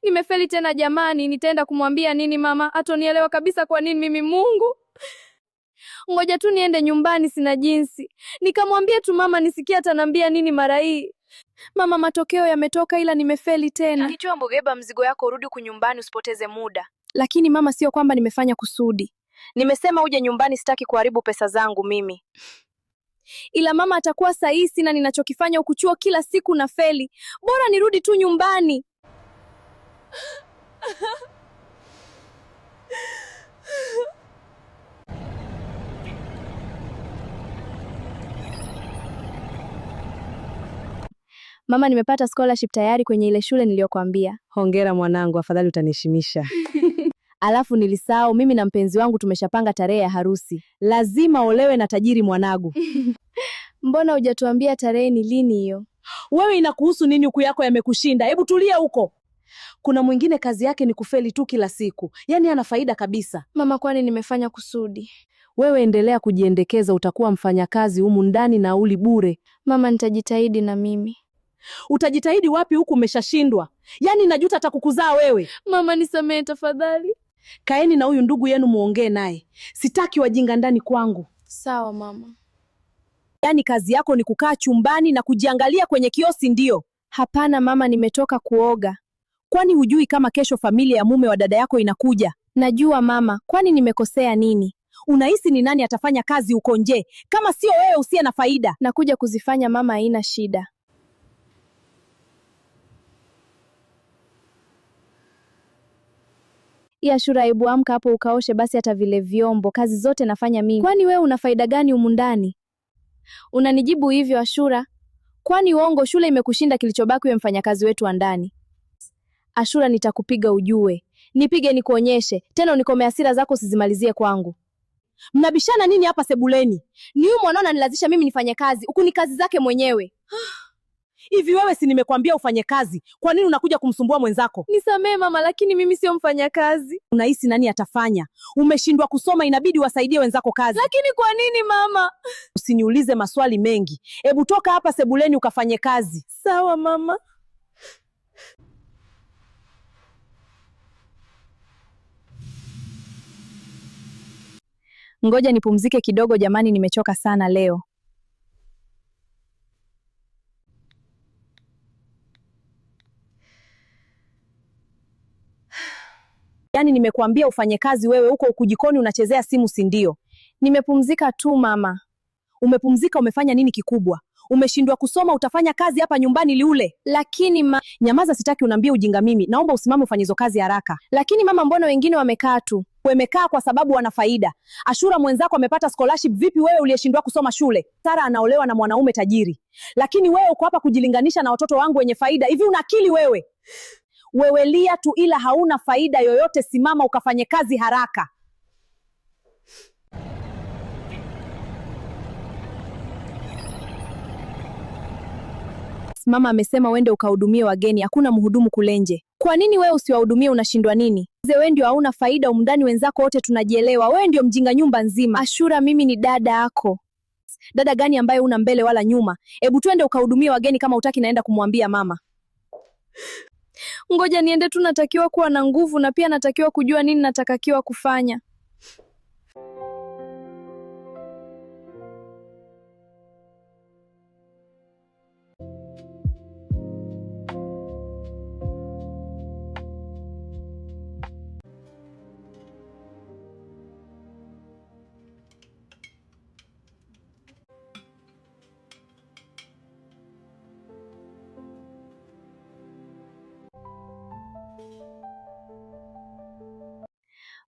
Nimefeli tena jamani, nitaenda kumwambia nini mama? Hatonielewa kabisa kwa nini mimi Mungu. Ngoja tu niende nyumbani, sina jinsi. Nikamwambia tu mama nisikie atanambia nini mara hii. Mama, matokeo yametoka ila nimefeli tena. Nilijua mbeba mzigo yako urudi kunyumbani usipoteze muda. Lakini mama, sio kwamba nimefanya kusudi. Nimesema uje nyumbani, sitaki kuharibu pesa zangu mimi. Ila mama atakuwa sahihi, sina ninachokifanya huku chuo kila siku na feli. Bora nirudi tu nyumbani. Mama, nimepata scholarship tayari kwenye ile shule niliyokuambia. Hongera mwanangu, afadhali utaniheshimisha. Alafu nilisahau mimi na mpenzi wangu tumeshapanga tarehe ya harusi. Lazima olewe na tajiri mwanangu. Mbona hujatuambia tarehe ni lini hiyo? Wewe inakuhusu nini? Huku yako yamekushinda. Hebu tulia huko. Kuna mwingine kazi yake ni kufeli tu kila siku, yaani ana faida kabisa. Mama, kwani nimefanya kusudi? Wewe endelea kujiendekeza, utakuwa mfanyakazi humu ndani na uli bure. Mama, nitajitahidi na mimi. Utajitahidi wapi huku umeshashindwa? Yaani najuta hata kukuzaa wewe. Mama, nisamehe tafadhali. Kaeni na huyu ndugu yenu muongee naye, sitaki wajinga ndani kwangu. Sawa mama. Yaani kazi yako ni kukaa chumbani na kujiangalia kwenye kiosi, ndio? Hapana mama, nimetoka kuoga. Kwani hujui kama kesho familia ya mume wa dada yako inakuja? Najua mama, kwani nimekosea nini? Unahisi ni nani atafanya kazi huko nje kama sio wewe usiye na faida? Nakuja kuzifanya mama, haina shida. Ya Shura, hebu amka hapo ukaoshe basi hata vile vyombo, kazi zote nafanya mimi. Kwani wewe una faida gani humu ndani? Unanijibu hivyo Ashura? Kwani uongo, shule imekushinda, kilichobaki wewe mfanyakazi wetu wa ndani. Ashura, nitakupiga ujue. Nipige nikuonyeshe. Tena unikome hasira zako usizimalizie kwangu. Mnabishana nini hapa sebuleni? Ni huyu mwanao ananilazisha mimi nifanye kazi, huku ni kazi zake mwenyewe. Hivi wewe si nimekwambia ufanye kazi? Kwa nini unakuja kumsumbua mwenzako? Nisamee mama, lakini mimi sio mfanyakazi. Unahisi nani atafanya? Umeshindwa kusoma, inabidi wasaidie wenzako kazi. Lakini kwa nini mama? Usiniulize maswali mengi. Hebu toka hapa sebuleni ukafanye kazi. Sawa mama. Ngoja nipumzike kidogo jamani, nimechoka sana leo. Yaani nimekuambia ufanye kazi, wewe huko huku jikoni unachezea simu, si ndio? Nimepumzika tu mama. Umepumzika, umefanya nini kikubwa? Umeshindwa kusoma, utafanya kazi hapa nyumbani liule. Lakini ma... Nyamaza, sitaki unaambie ujinga mimi. Naomba usimame ufanye hizo kazi haraka. Lakini mama, mbona wengine wamekaa tu? Wamekaa kwa sababu wana faida. Ashura mwenzako amepata scholarship, vipi wewe uliyeshindwa kusoma shule? Sara anaolewa na mwanaume tajiri, lakini wewe uko hapa kujilinganisha na watoto wangu wenye faida. Hivi una akili wewe? Wewe lia tu, ila hauna faida yoyote. Simama ukafanye kazi haraka. Mama amesema uende ukahudumie wageni, hakuna mhudumu kule nje. Kwa nini wewe usiwahudumie? Unashindwa nini? Mzee, wewe ndio hauna faida umndani, wenzako wote tunajielewa. Wewe ndio mjinga nyumba nzima. Ashura, mimi ni dada yako. Dada gani ambaye una mbele wala nyuma? Hebu twende ukahudumie wageni, kama utaki naenda kumwambia mama. Ngoja niende tu, natakiwa kuwa na nguvu na pia natakiwa kujua nini natakakiwa kufanya.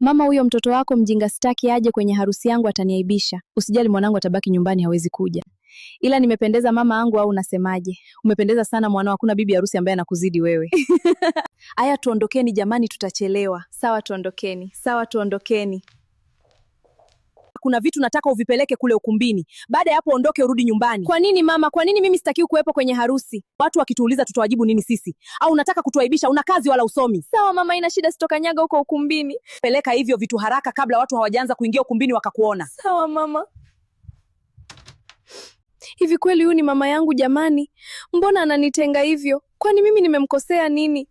Mama, huyo mtoto wako mjinga sitaki aje kwenye harusi yangu, ataniaibisha. Usijali mwanangu, atabaki nyumbani, hawezi kuja. Ila nimependeza mama yangu, au unasemaje? Umependeza sana mwanao, hakuna bibi harusi ambaye anakuzidi wewe. Aya, tuondokeni jamani, tutachelewa. Sawa, tuondokeni. Sawa, tuondokeni. Kuna vitu nataka uvipeleke kule ukumbini. Baada ya hapo ondoke urudi nyumbani. Kwa nini mama? Kwa nini mimi sitakiwi kuwepo kwenye harusi? Watu wakituuliza tutawajibu nini sisi? Au unataka kutuaibisha? Una kazi wala usomi? Sawa mama, ina shida, sitokanyaga huko ukumbini. Peleka hivyo vitu haraka kabla watu hawajaanza kuingia ukumbini wakakuona. Sawa mama. Hivi kweli huyu ni mama yangu jamani? Mbona ananitenga hivyo? Kwani mimi nimemkosea nini?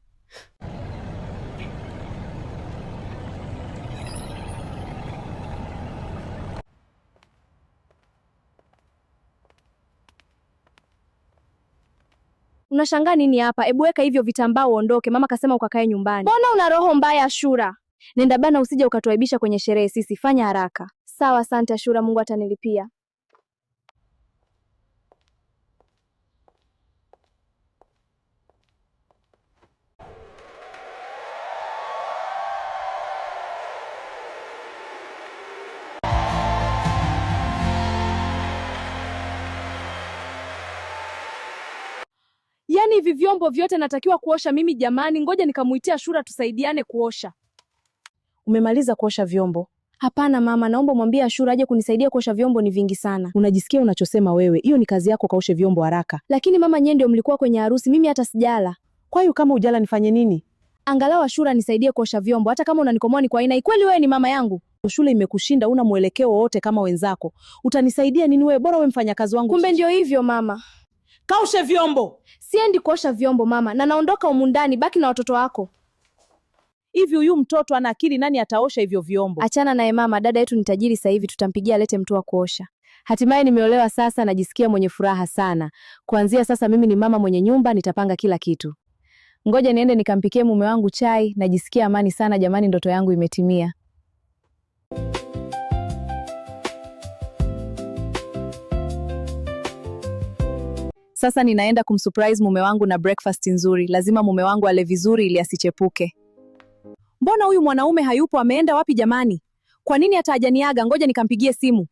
Unashangaa nini hapa? Ebu weka hivyo vitambaa uondoke. Mama kasema ukakae nyumbani. Mbona una roho mbaya Ashura? Nenda bana, usije ukatuaibisha kwenye sherehe sisi. Fanya haraka. Sawa, asante Ashura, Mungu atanilipia. Yaani hivi vyombo vyote natakiwa kuosha mimi jamani? Ngoja nikamuitia Ashura tusaidiane kuosha. Umemaliza kuosha vyombo? Hapana mama, naomba mwambie Ashura aje kunisaidia kuosha vyombo, ni vingi sana. Unajisikia unachosema wewe? Hiyo ni kazi yako, kaoshe vyombo haraka. Lakini mama, nyie ndio mlikuwa kwenye harusi, mimi hata sijala. Kwa hiyo kama ujala nifanye nini? Angalau Ashura nisaidie kuosha vyombo, hata kama unanikomoa ni kwa aina. Kweli wewe ni mama yangu? Shule imekushinda, una mwelekeo wowote kama wenzako. Utanisaidia nini wewe? Bora wewe mfanyakazi wangu. Kumbe ndio hivyo mama. Kaoshe vyombo. Siendi kuosha vyombo mama, na naondoka humu ndani, baki na watoto wako. Hivi huyu mtoto ana akili? Nani ataosha hivyo vyombo? Achana naye mama, dada yetu ni tajiri sasa hivi, tutampigia alete mtu wa kuosha. Hatimaye nimeolewa sasa, najisikia mwenye furaha sana. Kuanzia sasa mimi ni mama mwenye nyumba, nitapanga kila kitu. Ngoja niende nikampikie mume wangu chai, najisikia amani sana jamani, ndoto yangu imetimia. Sasa ninaenda kumsurprise mume wangu na breakfast nzuri. Lazima mume wangu ale vizuri ili asichepuke. Mbona huyu mwanaume hayupo? Ameenda wapi jamani? Kwa nini hata hajaniaga? Ngoja nikampigie simu.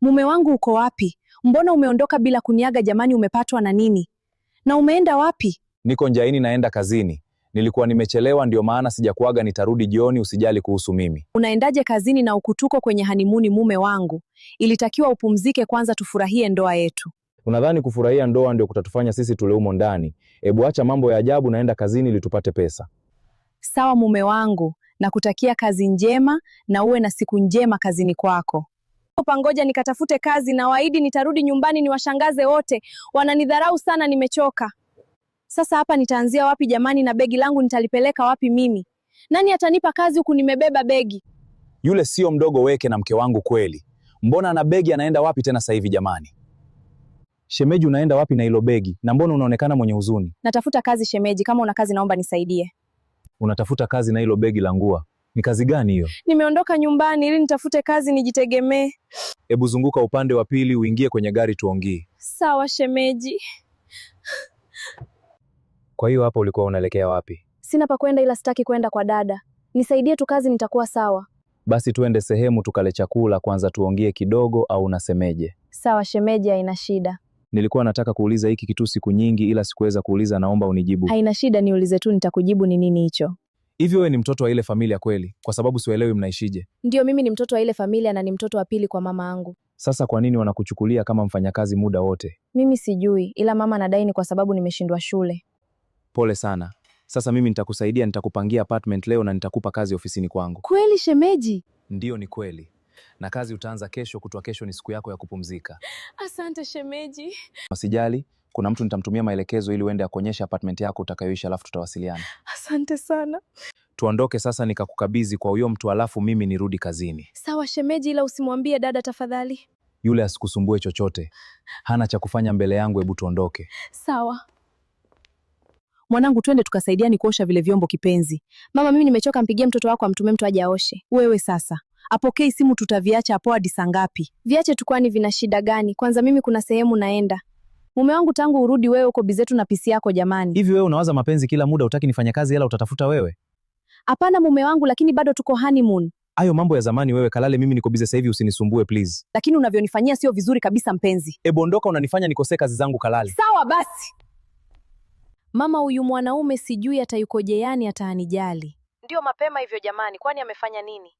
Mume wangu uko wapi? Mbona umeondoka bila kuniaga jamani? Umepatwa na nini? Na umeenda wapi? Niko njaini naenda kazini. Nilikuwa nimechelewa ndio maana sijakuaga, nitarudi jioni, usijali kuhusu mimi. Unaendaje kazini na ukutuko kwenye hanimuni mume wangu? Ilitakiwa upumzike kwanza tufurahie ndoa yetu. Unadhani kufurahia ndoa ndio kutatufanya sisi tule humo ndani? Ebu acha mambo ya ajabu, naenda kazini ili tupate pesa. Sawa mume wangu, nakutakia kazi njema na uwe na siku njema kazini kwako. Ngoja nikatafute kazi na waahidi nitarudi nyumbani niwashangaze wote. Wananidharau sana, nimechoka. Sasa hapa nitaanzia wapi jamani? Na begi langu nitalipeleka wapi mimi? Nani atanipa kazi huku nimebeba begi? Yule sio mdogo weke na mke wangu kweli. Mbona ana begi anaenda wapi tena sasa hivi jamani? Shemeji, unaenda wapi na hilo begi? Na mbona unaonekana mwenye huzuni? Natafuta kazi shemeji, kama una kazi naomba nisaidie. Unatafuta kazi na hilo begi la nguo? Ni kazi gani hiyo? Nimeondoka nyumbani ili nitafute kazi nijitegemee. Ebu zunguka upande wa pili uingie kwenye gari tuongee. Sawa shemeji. Kwa hiyo hapa ulikuwa unaelekea wapi? Sina pa kwenda, ila sitaki kwenda kwa dada. Nisaidie tu kazi, nitakuwa sawa. Basi tuende sehemu tukale chakula kwanza, tuongee kidogo, au unasemeje? Sawa shemeji, haina shida. Nilikuwa nataka kuuliza hiki kitu siku nyingi, ila sikuweza kuuliza. Naomba unijibu. Haina shida, niulize tu, nitakujibu. Ni nini hicho? Hivi wewe ni mtoto wa ile familia kweli? Kwa sababu sielewi mnaishije. Ndio, mimi ni mtoto wa ile familia na ni mtoto wa pili kwa mama angu. Sasa kwa nini wanakuchukulia kama mfanyakazi muda wote? Mimi sijui, ila mama anadai ni kwa sababu nimeshindwa shule. Pole sana. Sasa mimi nitakusaidia, nitakupangia apartment leo na nitakupa kazi ofisini kwangu. Kweli shemeji? Ndiyo, ni kweli. Na kazi utaanza kesho, kutwa kesho ni siku yako ya kupumzika. Asante shemeji. Usijali, kuna mtu nitamtumia maelekezo ili uende akuonyeshe apartment yako utakayoishi, alafu tutawasiliana. Asante sana. Tuondoke sasa nikakukabidhi kwa huyo mtu, alafu mimi nirudi kazini. Sawa shemeji, ila usimwambie dada tafadhali. Yule asikusumbue chochote, hana cha kufanya mbele yangu. Hebu tuondoke. Sawa. Mwanangu, twende tukasaidiani kuosha vile vyombo kipenzi. Mama, mimi nimechoka, mpigie mtoto wako amtumie mtu aje aoshe. Wewe sasa apokei simu, tutaviacha hapo hadi saa ngapi? Viache tu, kwani vina shida gani? Kwanza mimi kuna sehemu naenda. Mume wangu, tangu urudi wewe uko bizetu na pisi yako jamani. Hivi wewe unawaza mapenzi kila muda, utaki nifanye kazi, hela utatafuta wewe? Hapana mume wangu, lakini bado tuko honeymoon. Hayo mambo ya zamani wewe, kalale. Mimi niko bize sasa hivi, usinisumbue please. Lakini unavyonifanyia sio vizuri kabisa mpenzi. Ebu ondoka, unanifanya nikosee kazi zangu, kalale. Sawa basi. Mama, huyu mwanaume sijui hata yukoje, yani ataanijali. Ndio mapema hivyo jamani, kwani amefanya nini?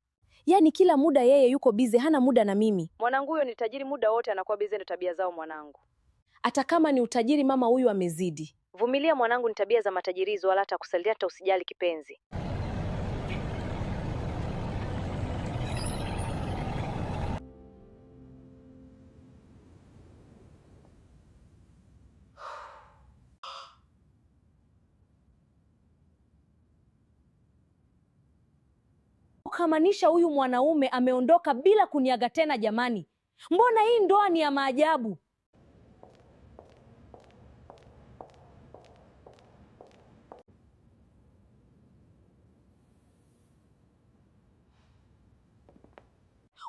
Yaani kila muda yeye yuko bize, hana muda na mimi. Mwanangu huyo ni tajiri, muda wote anakuwa bize, ndo tabia zao mwanangu. Hata kama ni utajiri, mama huyu amezidi. Vumilia mwanangu, ni tabia za matajiri hizo, wala hata kusalia hata usijali kipenzi. Kamanisha huyu mwanaume ameondoka bila kuniaga tena jamani. Mbona hii ndoa ni ya maajabu?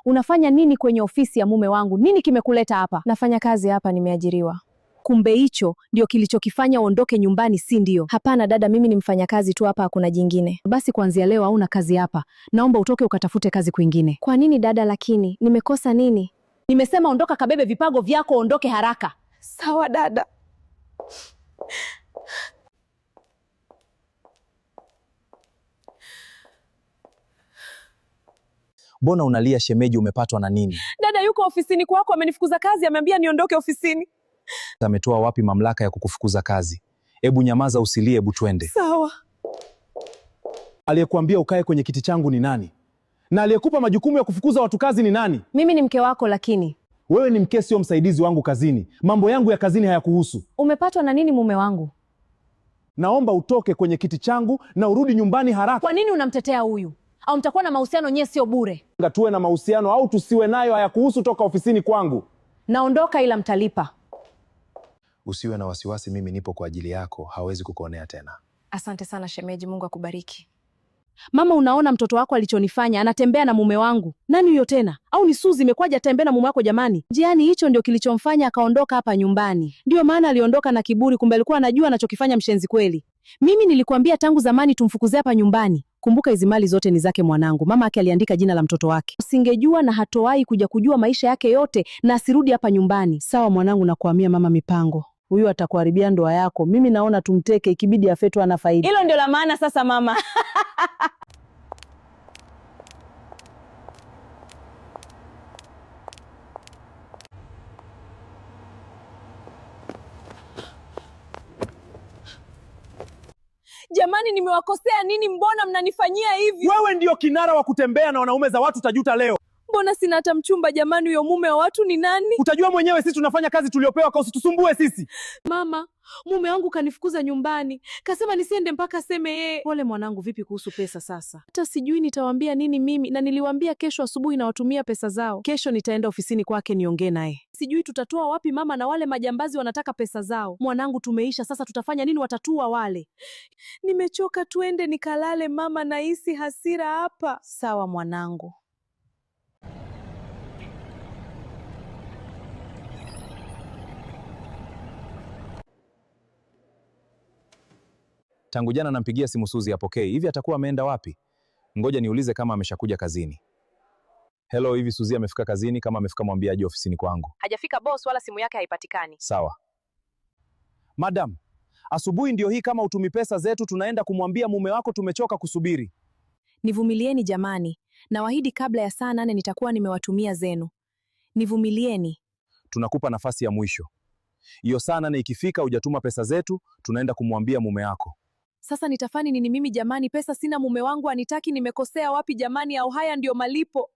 Unafanya nini kwenye ofisi ya mume wangu? Nini kimekuleta hapa? Nafanya kazi hapa, nimeajiriwa. Kumbe hicho ndio kilichokifanya uondoke nyumbani, si ndio? Hapana dada, mimi ni mfanyakazi tu hapa, hakuna jingine. Basi kuanzia leo hauna kazi hapa. Naomba utoke ukatafute kazi kwingine. Kwa nini dada? Lakini nimekosa nini? Nimesema ondoka, kabebe vipago vyako, ondoke haraka. Sawa dada. Mbona unalia shemeji? Umepatwa na nini? Dada yuko ofisini kwako, amenifukuza kazi, ameambia niondoke ofisini. Ametoa wapi mamlaka ya kukufukuza kazi? Hebu nyamaza, usilie, hebu twende. Sawa. Aliyekuambia ukae kwenye kiti changu ni nani? Na aliyekupa majukumu ya kufukuza watu kazi ni nani? Mimi ni mke wako, lakini Wewe ni mke, sio msaidizi wangu kazini. Mambo yangu ya kazini hayakuhusu. umepatwa na nini mume wangu? Naomba utoke kwenye kiti changu na urudi nyumbani haraka. Kwa nini unamtetea huyu? Au mtakuwa na mahusiano nyewe sio bure? Tuwe na mahusiano au tusiwe nayo, hayakuhusu. Toka ofisini kwangu. Naondoka, ila mtalipa. Usiwe na wasiwasi, mimi nipo kwa ajili yako, hawezi kukuonea tena. Asante sana shemeji, Mungu akubariki. Mama, unaona mtoto wako alichonifanya? Anatembea na mume wangu. Nani huyo tena? Au ni Suzi? Imekwaje atembea na mume wako jamani? Jiani, hicho ndio kilichomfanya akaondoka hapa nyumbani. Ndio maana aliondoka na kiburi, kumbe alikuwa anajua anachokifanya. Mshenzi kweli. Mimi nilikuambia tangu zamani tumfukuze hapa nyumbani. Kumbuka hizi mali zote ni zake mwanangu. Mama yake aliandika jina la mtoto wake. Usingejua na hatowahi kuja kujua maisha yake yote na asirudi hapa nyumbani. Sawa mwanangu, nakuhamia mama mipango. Huyu atakuharibia ndoa yako. Mimi naona tumteke, ikibidi afetwe ana faida. Hilo ndio la maana sasa mama. Jamani, nimewakosea nini? Mbona mnanifanyia hivi? Wewe ndio kinara wa kutembea na wanaume za watu, utajuta leo. Mbona sina hata mchumba jamani? Huyo mume wa watu ni nani? Utajua mwenyewe, sisi tunafanya kazi tuliopewa, kwa usitusumbue sisi. Mama, mume wangu kanifukuza nyumbani, kasema nisiende mpaka aseme yeye. Pole mwanangu, vipi kuhusu pesa sasa? Hata sijui nitawaambia nini mimi, na niliwaambia kesho asubuhi nawatumia pesa zao. Kesho nitaenda ofisini kwake niongee naye. Sijui tutatoa wapi mama, na wale majambazi wanataka pesa zao. Mwanangu, tumeisha sasa, tutafanya nini? Watatua wale. Nimechoka, twende nikalale mama, nahisi hasira hapa. Sawa mwanangu. Tangu jana nampigia simu Suzi hapokei. Hivi atakuwa ameenda wapi? Ngoja niulize kama ameshakuja kazini. Hello, hivi Suzi amefika kazini? Kama amefika mwambie aje ofisini kwangu. Hajafika boss, wala simu yake haipatikani. Sawa. Madam, asubuhi ndio hii, kama utumi pesa zetu tunaenda kumwambia mume wako tumechoka kusubiri. Nivumilieni jamani, nawaahidi kabla ya saa 8 nitakuwa nimewatumia zenu. Nivumilieni. Tunakupa nafasi ya mwisho. Hiyo saa 8 ikifika hujatuma pesa zetu, tunaenda kumwambia mume wako. Sasa nitafani nini mimi jamani? Pesa sina, mume wangu anitaki, nimekosea wapi jamani? Au haya ndio malipo?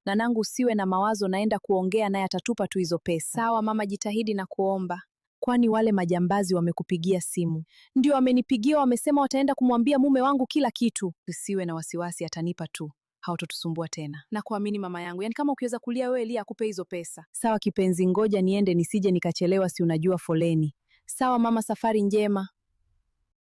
Nanangu, usiwe na mawazo, naenda kuongea naye atatupa tu hizo pesa. Sawa mama, jitahidi na kuomba. Kwani wale majambazi wamekupigia simu? Ndio, wamenipigia, wamesema wataenda kumwambia mume wangu kila kitu. Usiwe na wasiwasi, atanipa tu, hawatotusumbua tena. Na kuamini mama yangu, yaani kama ukiweza kulia wewe lia, akupe hizo pesa. Sawa kipenzi, ngoja niende nisije nikachelewa, si unajua foleni. Sawa mama, safari njema.